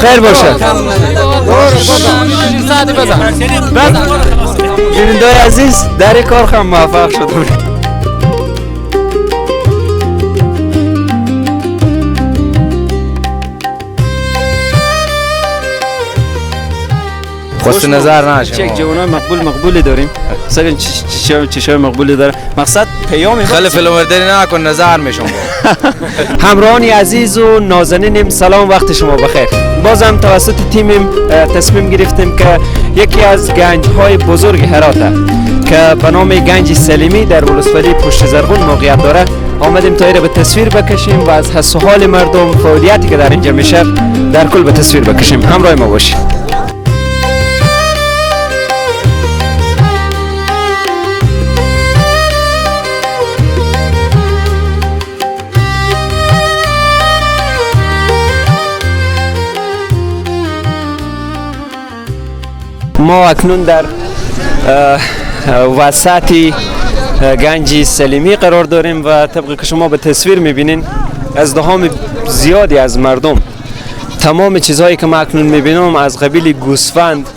خیر باشه. بینندای عزیز در کار هم موفق شدم. خوش نظر نشه. چک جوانای مقبولی داریم. سگن چه مقبولی داره. مقصد پیام خیلی فیلم نکن نظر میشم. همراهان عزیز و نازنینم سلام، وقت شما بخیر. بازم توسط تیمم تصمیم گرفتیم که یکی از گنج‌های بزرگ هرات که به نام گنج سلیمی در ولسوالی پشت زرغون موقعیت داره آمدیم تا ایره به تصویر بکشیم و از حس و حال مردم، فعالیتی که در اینجا میشه در کل به تصویر بکشیم. همراه ما باشید. ما اکنون در وسط گنج سلیمی قرار داریم و طبق که شما به تصویر میبینین ازدحام زیادی از مردم. تمام چیزهایی که ما اکنون میبینم از قبیل گوسفند،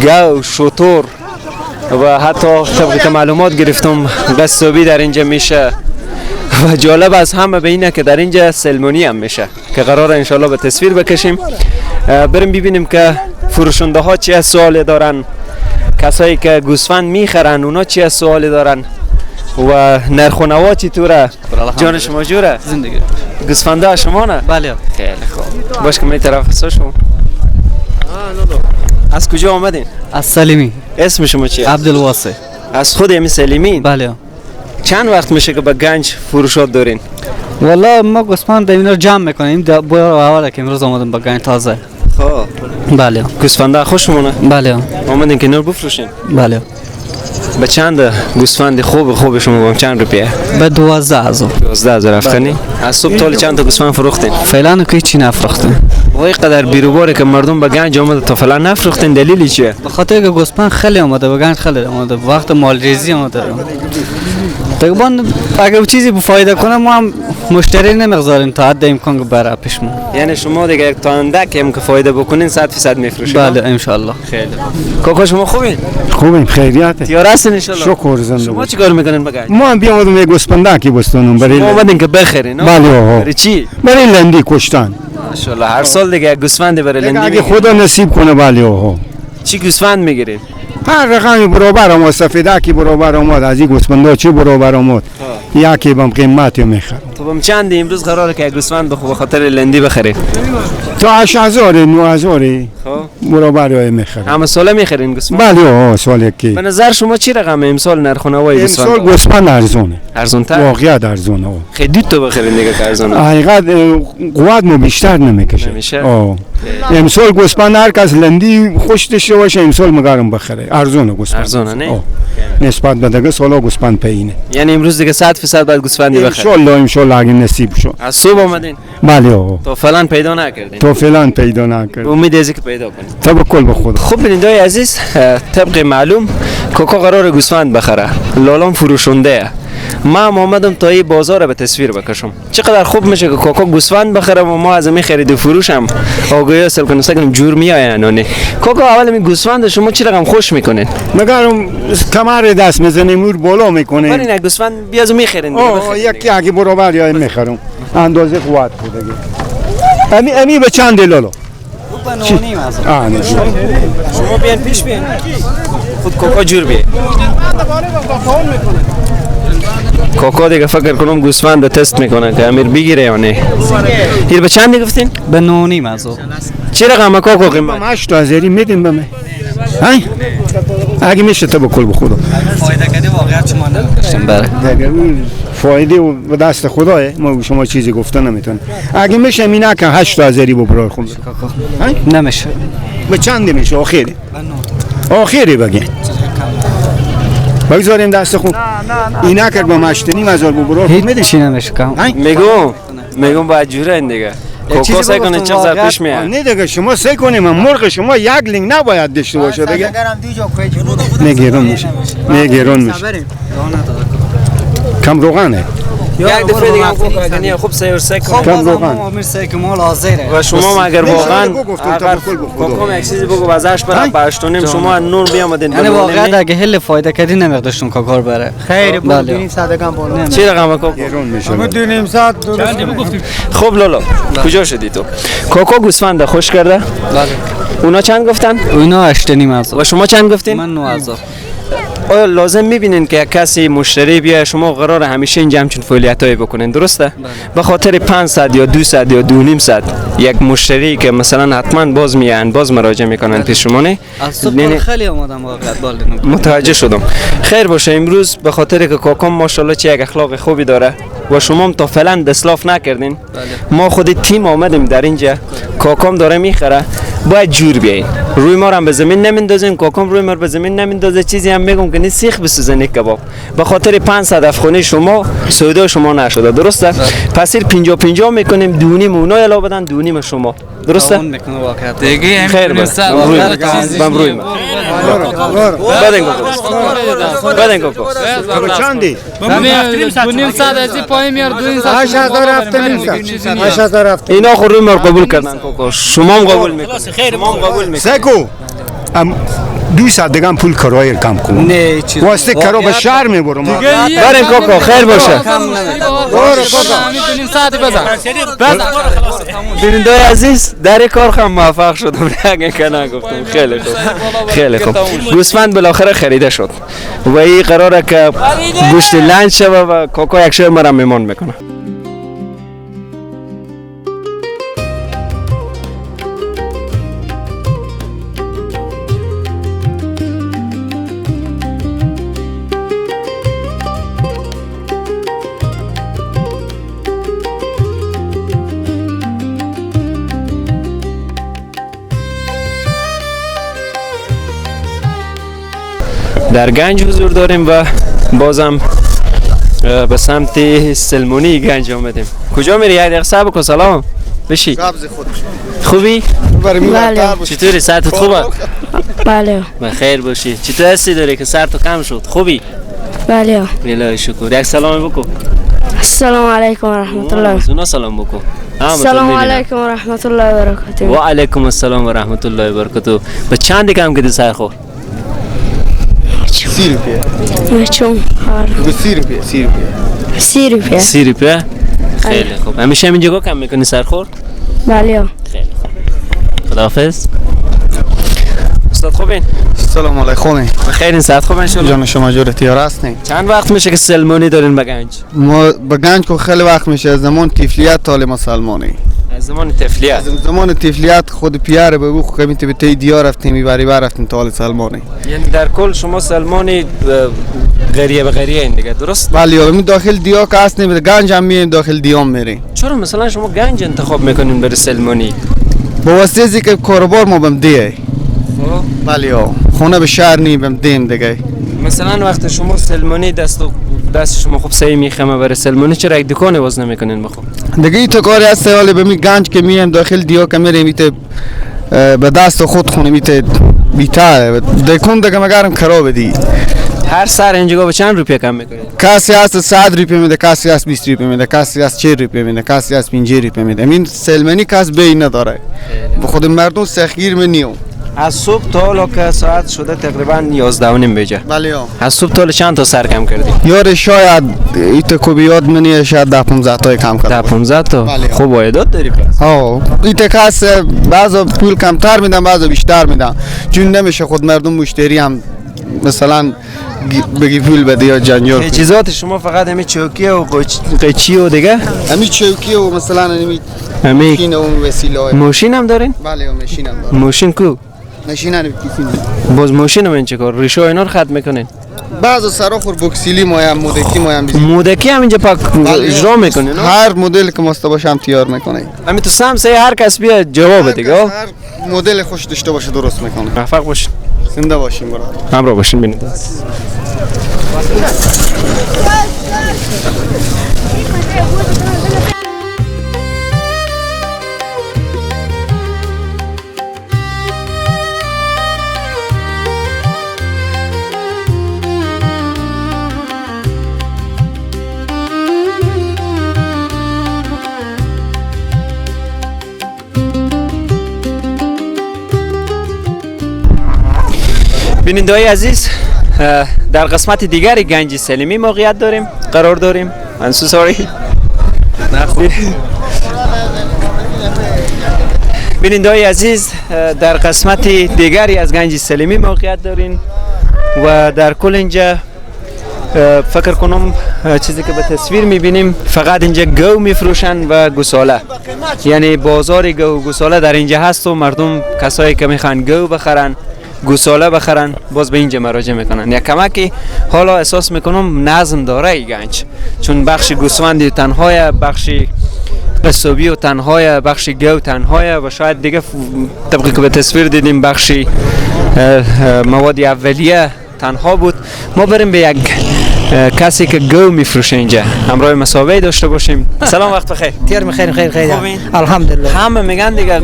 گاو، شتر و حتی طبق که معلومات گرفتم قصابی در اینجا میشه و جالب از همه به اینه که در اینجا سلمونی هم میشه که قرار انشالله به تصویر بکشیم. بریم ببینیم که فروشنده ها چه سوالی دارن، کسایی که گوسفند میخرن اونا چه سوالی دارن و نرخ و نوا چطوره. جان شما جوره؟ زندگی. گوسفنده شما نه؟ بله. خیلی خوب. باش که می طرف حسا شما. از کجا آمدین؟ از سلیمی. اسم شما چیه؟ عبدالواسع. از خود امی سلیمی؟ بله. چند وقت میشه که به گنج فروشات دارین؟ والله ما گوسفند اینا رو جمع میکنیم. بار اوله که امروز آمدیم به گنج تازه. خب. بله. گوسفنده خوشمونه؟ بله. آمدین که نور بفروشین؟ بله. به چند گوسفند خوب شما با چند روپیه؟ به 12,000. 12,000 افغانی. از صبح تا چند تا گوسفند فروختین؟ فعلا که هیچی نفروختیم. وای قدر بیروباره که مردم به گنج آمده تا فعلا نفروختین، دلیلی چیه؟ به خاطر که گوسفند خیلی آمده، به گنج خیلی آمده، وقت مال ریزی آمده. تقریبا اگر چیزی فایده کنه ما هم مشتری نمیگذاریم تا حد امکان که بره پیش ما. یعنی شما دیگه تا اندک هم که فایده بکنین 100% میفروشید؟ بله ان شاء الله. خیلی کاکا شما خوبین؟ خوبیم، خیریت. تیار هستین ان شاء الله؟ شکر زنده. شما چیکار میکنین بگید؟ ما هم بیامدیم یک گوسفندکی بستونم برای. شما اومدین که بخرین؟ بله آقا. برای چی؟ برای لندی کشتن. ماشاءالله هر سال دیگه گوسفند برای لندی. اگه خدا نصیب کنه. بله آقا. چی گوسفند میگیرین؟ هر رقمی برابر آمد، سفیدکی برابر آمد، از این گوسفندا چی برابر آمد، یکی بم قیمتی میخرم. تو بم چند امروز قراره که گوسفند به خاطر لندی بخری؟ تا 8,000 9,000 برابر میخرم. همه ساله میخرین گوسفند؟ بله آقا سال یکی. به نظر شما چی رقم امسال نرخ و نوای گوسفند؟ امسال گوسفند ارزونه. ارزون‌تر؟ واقعا ارزونه. خیلی دو تا بخرین دیگه که ارزونه. حقیقت قوت مو بیشتر نمیکشه. نمیشه؟ امسال گوسفند هر کس لندی خوش داشته باشه امسال مگرم بخره. ارزونه گوسفند. ارزونه نه؟ نسبت به دیگه سالا گوسفند پایینه. یعنی امروز دیگه 100% باید گوسفندی بخرید. ان شاء الله ان شاء الله اگه نصیب شد. از صبح اومدین؟ بله آقا. تا فعلا پیدا نکردین؟ تا فعلا پیدا نکردیم. امید از که پیدا کنید. توکل به خدا. خب بینندای عزیز طبق معلوم کوکا قرار گوسفند بخره. لالام فروشنده. ما هم آمدم تا این بازار به تصویر بکشم. چقدر خوب میشه که کاکا گوسفند بخره و ما از این خرید و فروش هم آگاهی حاصل کنیم. سکنم جور میآید نه. کاکا اول می گوسفند شما چی رقم خوش میکنین؟ مگرم کمر دست میزنیم مور بالا میکنیم. ولی نه گوسفند بیازو میخرین دیگه. یکی اگه برابر یا میخرم. اندازه قوت خود دیگه. امی به چند لالو؟ شما بیان پیش بیان. خود کاکا جور بیان. کاکا دیگه فکر کنم گوسفند تست میکنه که امیر بگیره یا نه. هیر به چند گفتین؟ به 9,500. چه رقم کاکا قیمت؟ 8,000 میدیم به من. های؟ اگه میشه تو بکل بخدا. فایده کردی واقعا شما نداشتیم بره. دیگه فایده به دست خداه، ما شما چیزی گفته نمیتونم. اگه میشه مینا که 8,000 ببرای خود. نمیشه. به چند میشه آخری؟ آخری بگین. بگذاریم دست خوب. اینا که با 8,500 ببرای خود میدین. هیچ نمیشه کم. میگم باید جوره دیگه. کوکو سعی کنه چه زر پیش میاد. نه دیگه شما سعی کنیم مرغ شما یک لینگ نباید داشته باشه دیگه. نه گرون میشه. نه گرون میشه. کم روغنه. یک دفعه دیگه هم کوکا کنی خوب سه سه کم روغن و شما اگر واقعا کوکا یک چیزی بگو وزش برای 8.5 شما نور بیامدین. یعنی واقعا اگه هل فایده کردی نمی‌داشتم که کار بره. خیر بود 2.5 صد کم بود. چه رقم کوکا؟ 2.5 صد. خب لالا کجا شدی تو؟ کوکا گوسفند خوش کرده؟ بله. اونا چند گفتن؟ اونا 8.5 هزار. و شما چند گفتین؟ من 9,000. آیا لازم میبینین که کسی مشتری بیای شما قرار همیشه اینجا همچون فعالیتایی بکنین درسته؟ بله. به خاطر 500 یا 200 یا 2.5 یک مشتری که مثلا حتما باز میان باز مراجعه میکنن پیش شما نه؟ از صبح خیلی آمدم واقعا متوجه شدم. خیر باشه امروز به خاطر که کاکام ماشاءالله چه یک اخلاق خوبی داره و شما هم تا فعلا دسلاف نکردین. بله. ما خود تیم آمدیم در اینجا کاکام داره میخره باید جور بیاین روی ما هم به زمین نمیندازیم کاکام روی ما به زمین نمیندازه چیزی هم میگم که نه سیخ بسوزن یک کباب به خاطر 500 افغانی شما سودا شما نشده درسته؟ پس 50 50 میکنیم 2.5 اونا علاوه بدن 2.5 شما درسته؟ دیگه خیر بم روی ما بدن کوکو بدن کوکو چندی؟ 2.5 از پایین میار 2.5 8,750 8,000 اینا خو روی ما قبول کردن کوکو شما هم قبول میکنید خیر ما هم قبول میکنیم سکو 200 دیگه پول کرایه کم کن. نه چیز واسه کرا به شهر میبرم. بریم کوکو خیر باشه. بیننده عزیز در کار هم موفق شدم اگه که نگفتم. خیلی خوب خیلی خوب. گوسفند بالاخره خریده شد و این قراره که گوشت لنج شوه و کوکو یک شب مرا میمان میکنه. در گنج حضور داریم و بازم به سمت سلمونی گنج آمدیم. کجا میری؟ یک دقیقه صبر کن. سلام بشی. خوبی؟ بله. چطوری؟ سرت خوبه؟ بله. بخیر باشی. چطور هستی داری که سرت کم شد؟ خوبی؟ بله. الهی شکر. یک سلام بکن. السلام علیکم و رحمت الله. اونا سلام بکن. السلام علیکم و رحمت الله و برکاته. و علیکم السلام و رحمت الله و برکاته. به چند کم که سر خور؟ 30 روپیه. چون 30 روپیه. 30 روپیه. 30 روپیه. 30 روپیه. خیلی خوب. همیشه همینجا کم میکنی سرخورد؟ بله. خیلی خوب. خداحافظ. استاد خوبین؟ سلام علیکم. بخیر ساعت خوب ان شاء الله. جان شما جور تیار هستین؟ چند وقت میشه که سلمونی دارین به گنج؟ ما به گنج کو خیلی وقت میشه، از زمان طفلیت تا مسلمانی. از زمان طفلیت. از زمان طفلیت خود پیار به بو خمیت به تی دیار رفتیم میبری رفتیم تا سلمانی. یعنی در کل شما سلمانی غریه به غریه این دیگه درست؟ بله، می داخل دیا که هستیم گنج هم میایم داخل دیام میریم. چرا مثلا شما گنج انتخاب میکنین برای سلمانی؟ با واسطه ازی که کاروبار ما بهم دیه. بله خونه به شهر نی بهم دیم دیگه. مثلا وقت شما سلمانی دست شما خوب سعی میخمه برای سلمانی چرا یک دکان باز نمیکنین بخو؟ دیگه این تو کاری هست حالا به می گنج که میایم داخل دیا که میریم ایت به دست خود خونه میت بیتر دکون دیگه مگرم کرا بدی. هر سر اینجا به چند روپیه کم میکنید؟ کسی هست 100 روپیه میده، کسی هست 20 روپیه میده، کسی هست 40 روپیه میده، کسی هست 50 روپیه میده. این سلمانی کس بی نداره. به خود مردم سخگیر می نیو. از صبح تا حالا که ساعت شده تقریبا 11:30 بجه. بله. از صبح تا حالا چند تا سر کم کردی؟ یار شاید ایت کوبی یاد منی شاید 10 15 تا کم کردم. 10 15 تا؟ بله. خوب عایدات داری پس. ها ایت کس بعضا پول کمتر میدم بعضا بیشتر میدم. چون نمیشه خود مردم مشتری هم مثلا بگی پول بده یا جنجال. چیزات شما فقط همین چوکی و قیچی و دیگه؟ همین چوکی و مثلا همین ماشین و وسیله های. ماشین هم دارین؟ بله ماشین هم دارم. ماشین کو؟ ماشین هم کسی باز ماشین هم این چه کار؟ ریشه اینا رو خط میکنین؟ بعض سرا خور بوکسیلی مایم مودکی مایم مودکی هم اینجا پاک اجرا میکنین؟ هر مدل که ماسته باشه هم تیار میکنه. همین تو سم سه هر کس بیا جواب دیگه. هر مدل خوش داشته باشه درست میکنه. موفق باشین. زنده باشین برادر. همراه باشین ببینید. بیننده‌های عزیز، در قسمت دیگر گنج سلیمی موقعیت داریم، قرار داریم. I'm so sorry. بیننده‌های عزیز، در قسمت دیگری از گنج سلیمی موقعیت داریم و در کل اینجا فکر کنم چیزی که به تصویر میبینیم فقط اینجا گو میفروشن و گوساله، یعنی بازار گو و گوساله در اینجا هست و مردم کسایی که میخوان گو بخرن، گوساله بخرن، باز به اینجا مراجعه میکنن. یک کمکی حالا احساس میکنم نظم داره ای گنج، چون بخش گوسفندی تنهای، بخش قصابی و تنهای، بخش گو تنهای و شاید دیگه طبقی که به تصویر دیدیم بخش مواد اولیه تنها بود. ما بریم به یک کسی که گو میفروشه اینجا همراه مصاحبه داشته باشیم. سلام، وقت بخیر. تیر خیر خیر خیر، الحمدلله. همه میگن دیگه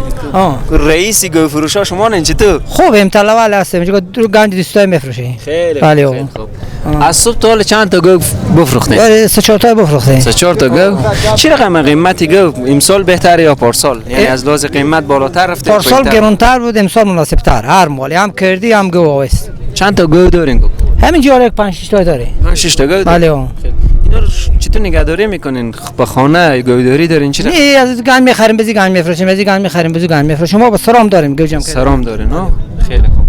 رئیس گو فروشا شما نه چطور؟ خوبیم، تلوال هستیم، چون دو گنج دوستای میفروشیم. خیلی بله. خوب. از صبح تا حالا چند تا گو بفروختین؟ 3 4 تا بفروختیم. 3 4 تا گو. چی رقم قیمت گو امسال بهتر یا پارسال؟ یعنی از لحاظ قیمت بالاتر رفته؟ پارسال گرانتر بود، امسال مناسبتر. هر مالی هم کردی هم گو است. چند تا گو دارین؟ همین جا 5 6 تا داره. 5 6 تا گو. بله. اینا رو چطور نگهداری میکنین؟ با خانه گوداری دارین چرا؟ نه، از گان میخریم بزی گان میفروشیم، از گان میخریم بزی گان میفروشیم. ما با سرام داریم، گو جمع کردیم. سرام دارین ها؟ خیلی خوب.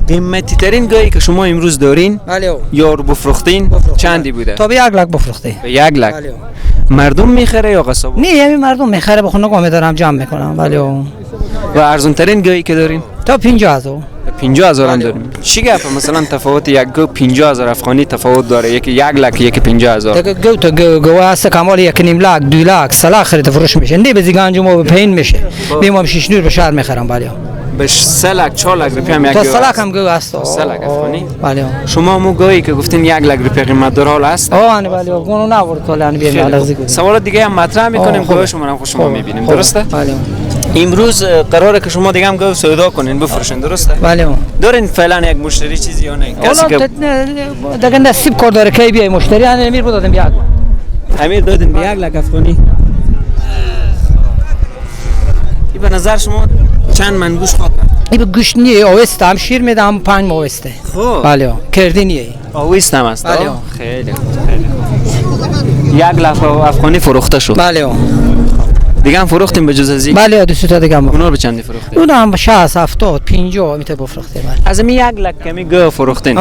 قیمتی ترین گایی که شما امروز دارین؟ بله. یا رو بفروختین چندی بوده؟ تا به 1 لک بفروختین. به 1 لک. بله. مردم میخره یا قصاب؟ نه، همین مردم میخره، به خونه گام دارم جمع میکنم. بله. و ارزون ترین گایی که دارین؟ تا 50,000. 50,000 هم داریم. چی گپ مثلا تفاوت یک گو 50,000 افغانی تفاوت داره، یکی 1 لک یکی 50,000. دیگه گو تا گو گو هست کمال 1.5 لک 2 لک 3 لک خرید فروش میشه. نه به گنج ما به پین میشه. میمام 6 نور به شهر میخرم. بله. به 3 لک 4 لک روپیه هم یک تا 3 لک هم گو هست. 3 لک افغانی. بله. شما مو گویی که گفتین 1 لک روپیه قیمت داره حال است؟ آه بله، اونو نورد تا بیام. سوالات دیگه هم مطرح میکنیم، گوی شما هم خوش شما میبینیم. درسته؟ بله. امروز قراره که شما دیگه هم گو سودا کنین بفروشین، درسته؟ بله. دارین فعلا یک مشتری چیزی یا نه؟ کسی که دیگه نصیب کار داره کی بیای مشتری. انا امیر دادم یک. امیر دادین به 1 لک افغانی. این به نظر شما چند من گوش خواهد؟ این گوش نیه، آویسته هم شیر میده هم 5 ماه آویسته. خب. بله، کردی نیه. آویسته هم است. بله. خیلی خیلی خوب. 1 لک افغانی فروخته شد. بله. دیگه هم فروختیم به جز از این؟ بله، 2 تا دیگه هم. اونا رو به چندی فروختیم؟ اونا هم 60 70 50 میته بفروختیم. از این 1 لک کمی گو فروختین.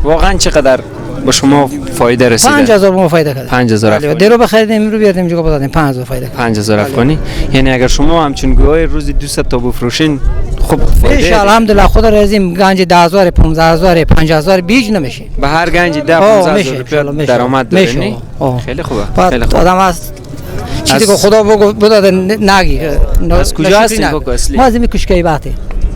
واقعا چقدر به شما فایده رسیده؟ 5000 به ما فایده کرد. 5000 افغانی. درو بخریدیم رو بیاردیم جواب دادیم 5000 فایده کرد. 5000 افغانی. یعنی اگر شما همچون گوهای روزی 200 تا بفروشین خب فایده. الحمدلله خدا راضیم. گنج 10000 15000 5000 بیج نمیشه. به هر گنج 10 15000 روپیه درآمد داره. خیلی خوبه. خیلی خوبه. آدم از چیزی که خدا بگو بداد نگی. از کجا هستین کوکو اصلی؟ ما از این کوشکی باته.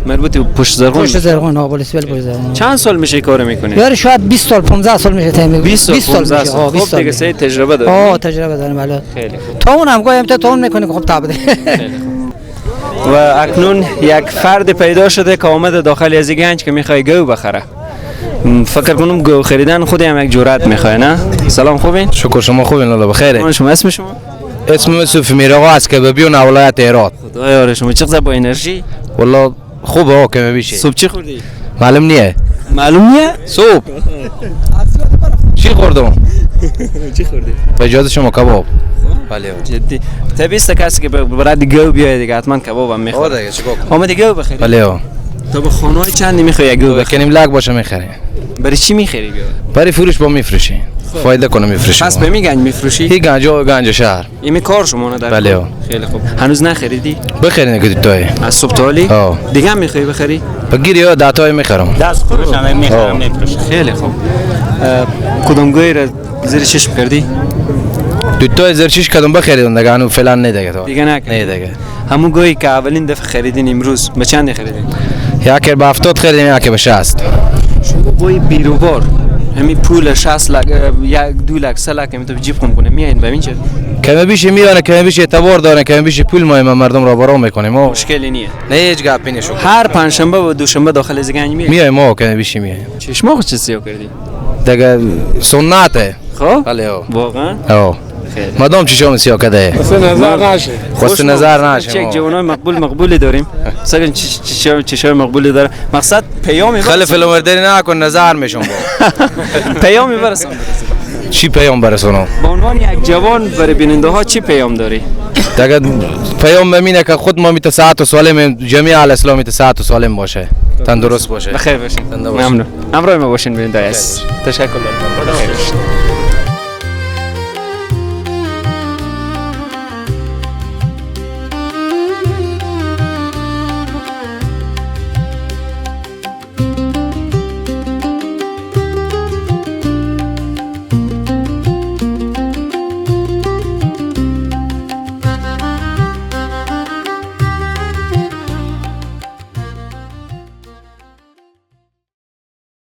مربوط به پشت زرغون. پشت زرغون ها، بولیس پشت زرغون. چند سال میشه کار میکنید؟ یار شاید 20 سال 15 سال میشه تیم. 20 سال 15 سال. خب دیگه سه تجربه داریم. آه تجربه داریم بله. خیلی خوب. تا اونم گایم تا اون میکنه که خب تا بده. خیلی خوب. و اکنون یک فرد پیدا شده که آمده داخل از گنج که میخواد گو بخره. فکر کنم گو خریدن خود هم یک جرأت میخواد نه؟ سلام، خوبین؟ شکر، شما خوبین؟ الله بخیره. شما اسم شما؟ اسم صوفی میرآقا از کبابیون ولایت هرات. خدایا شما چقدر با انرژی؟ والله خوبه ها که میشه. صبح چی خوردی؟ معلوم نیه. معلوم نیه؟ صبح چی خوردم؟ چی خوردی؟ با اجازه شما کباب. بله جدی. طبیعی است کسی که برای گو بیاد دیگه حتما کباب هم میخوره. دیگه چیکار کنم؟ آمدی گو بخری؟ بله. تا به خانه چندی میخوای گو بخری؟ کنیم لک باشه میخری. برای چی میخری گو؟ برای فروش با میفروشی. فایده کنه میفروشی. پس به می گنج میفروشی؟ هی گنج و گنج شهر. این کار شما نه در. بله. خیلی خوب. هنوز نخریدی؟ بخرین که توی. از صبح تا حالی؟ دیگه هم میخوای بخری؟ بگیری یا داتای میخرم. دست خودش هم میخرم میفروشم. خیلی خوب. کدام گوی را زیر چشم کردی؟ دو تا زیر چشم کردم بخریدم دیگه، هنوز فعلا نه دیگه. دیگه نه نه دیگه. همون گویی که اولین دفعه خریدین امروز به چند خریدین؟ یکی به 70 خریدیم یکی به 60. شما گوی بیروبار همین پول 60 لک 1 2 لک 3 لک می تو جیب خون کنه میاین ببین چه کم بیش میانه، کم بیش اعتبار داره، کم بیش پول ما مردم را برا میکنیم. مشکلی نیه. نه هیچ گپی نیست. هر پنجشنبه و دوشنبه داخل از گنج میای؟ میایم ما کم بیش میایم. چشما خود چه سیاه کردی؟ دیگه سنته. خب؟ بله. واقعا؟ آه. مدام چشام سیاه کده نظر نشه. خواست نظر نشه. چک جوانای مقبول داریم. سگن چشای مقبولی داره. مقصد پیامی خیلی فیلمبرداری نکن، نظر میشم با. پیامی برسان. چی پیام برسونم؟ به عنوان یک جوان برای بیننده ها چی پیام داری؟ دیگه پیام مینه که خود ما میت ساعت و سالم، جمیع الاسلام میت ساعت و سالم باشه، تندرست باشه. بخیر باشین. ممنون. همراه ما باشین بیننده عزیز. تشکر. بخیر باشین.